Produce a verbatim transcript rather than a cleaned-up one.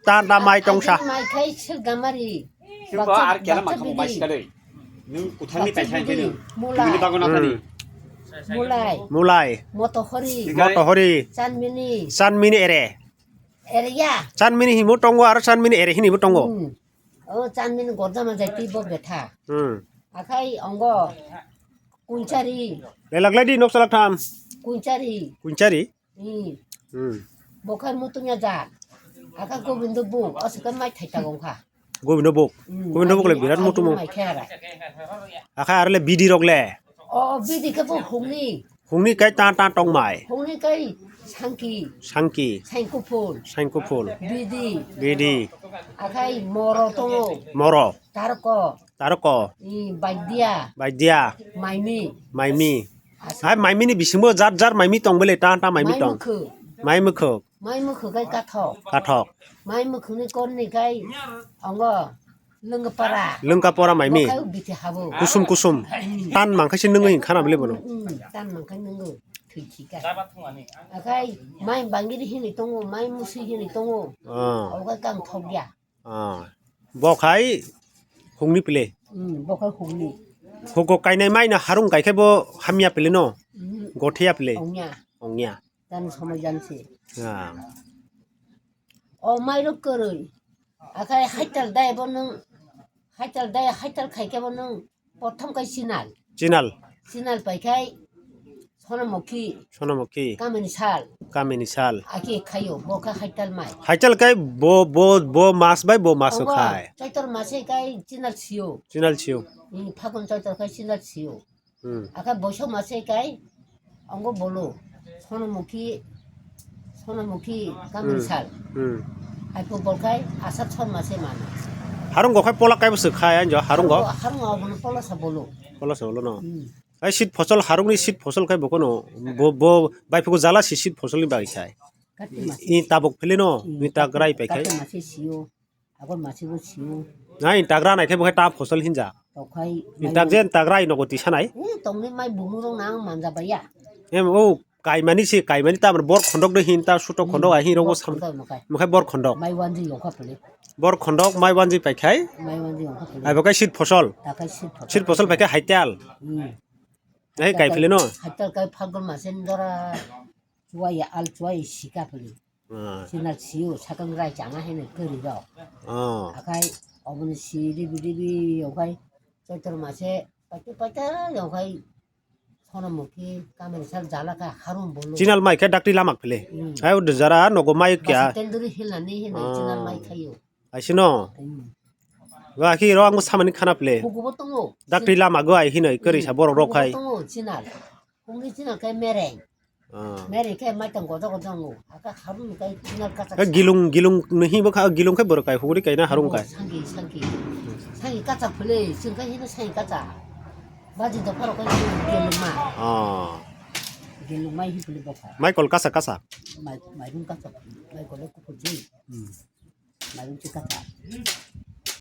ta ta mai tong sa. Mai khai silgamari. Silba ar kela baksa ma kamo bidi. Bai sikadoi. Nwng kuthangni baksa taisa bidi. Nwng. Mulai. Nwngni bagon athani. Hmm. Mulai. Mulai. Motohori. Motohori. Chanmini. Chanmini ere. Ere ya. Chanmini himo tongo aro chanmini ere hini bo tongo. Hmm. O chanmini gorjama jai twi bo betha. Hmm. Akhai ongo kunchari. Lelak ladi nok salak tham. Kunchari. Kunchari. Hmm. Hmm. Bokhai mutunya ja. Akha Gobindo bu, asukha mai thai ta gongkha. Gobindo buk. Hmm, Gobindo buk le birat mutumu. Mai khe ara. Akha arle bidi rok le. O bidi khe bo hungni. Hungni kai ta ta tong mai. Hungni kai sangki. Sangki. Saingkuphul. Saingkuphul. Bidi. Bidi. Akhai moro tongo. Moro. Tarko. Tarko. I baidia. Baidia. Maimi. Maimi. Asa. Hai maimi ni bisingbo jar jar maimi tong bele ta ta maimi tong. Mai mukhuk. Mai mukhuk. Mai mukhuk kai kathok. Kathok. Mai mukhuk ni kon ni kai ongo lengkapara. Lengkapara maimi. Bo kai biti habo. Kusum kusum. Tan mangkhaisi nungo hin khana bele bono. Hmm, tan mangkhai nungo. Thwi thika. Akhai mai bangiri hini tongo, mai musi hini tongo. Ah. Obo kai kang thok ya. Ah, bo khai hungni pile. Hmm, bo khai hungni. Hugo kainai mai no harung kai khe bo hamya pile no. Hmm. Gotheya pile. Ongya. Ongya. Dan somai dan se. Ah. O mai ro koroi. Akhai haital dai bo nung. Haital dai haital khai khe bo nung. Prothom kai Chinal. Chinal. Chinal pai khai Sonamukhi. Sonamukhi. Kamini sal. Kamini sal. Aki khayo, bo kha haital mai. Haital kai bo, bo, bo mas bai bo mas khai. Chaitor mase kai Chinal sio. Chinal sio. Hmm, Phagun Chaitor kai Chinal sio. Hmm. Aka boiso mase kai Ongo bolo, Sonamukhi, Sonamukhi kamini sal. Hmm. Ai po bol khai asat son mase mano. Harung go khai pola kai bwswk khai anjo harung go. Harung go bono pola sa bolo. Pola sa bolo no. Hmm. Ai sit fosol harung ni sit fosol khai bokono bo, bo bai phuku jala si sit fosol ni bai khai. Kati mase. I tabuk philino, hmm, ni tagrai pai khai. Kati mase sio. Abo masibo sio. Nai, tagra nai khe bo khe ta fosol hinja. Tokhai. Ni mai tak wan- jen tagra ino goti sanai. Eh, tongni mai bumung rok nang manja baya. Em, o, kaimani se, kaimani ta bor khondok de hin ta suto khondok ai hin rogo sam. Bor khondok no kai. Mo khe bor khondok. Mai wanji yongkha phale. Bor khondok, mai wanji pai khai. Mai wanji yongkha phale. Ai bo kai sit fosol. Ta kai sit fosol. Sit fosol pai khai haital. Hmm. Ai kai phale no. Haital kai phagol masen dora. Chuai al chuai sika phale. Ah. Chinal sio, sakang rai chana hene kari rok. Ah. Akai oboni si ribi ribi okai Chaitor mase paita paita okai Sonamukhi kamini sal jala ka harum bolo. Chinal mai khe dakti lamak phele. Hmm. Hai ude jara nogo mai kya. Basa tenduri hilani hene chinal mai khayo. Aisino. Hmm. Wa ki ro ang samani khana phele. Hukubo tongo. Dakti lama go ai hinoi kari sa borok rok khai. Hukubo tongo chinal. Hungni chinal kai mereng. Ah. Meri khe mai tong gojo gojo wngo. Aka harung kai chinal kacha. Gilung, gilung no hi bo kha, gilung khe borok kai huguri kai na harung kai. Sangi, sangi. Sangi kacha phule, sing kai hino sangi kacha. Baji dopharo kai gilung ma. Ah. Gilung mai hi phule bokha. Mai kol kacha kacha. Mai, mai rung kacha. Mai kol ko phule. Hmm. Mai rung chi kacha.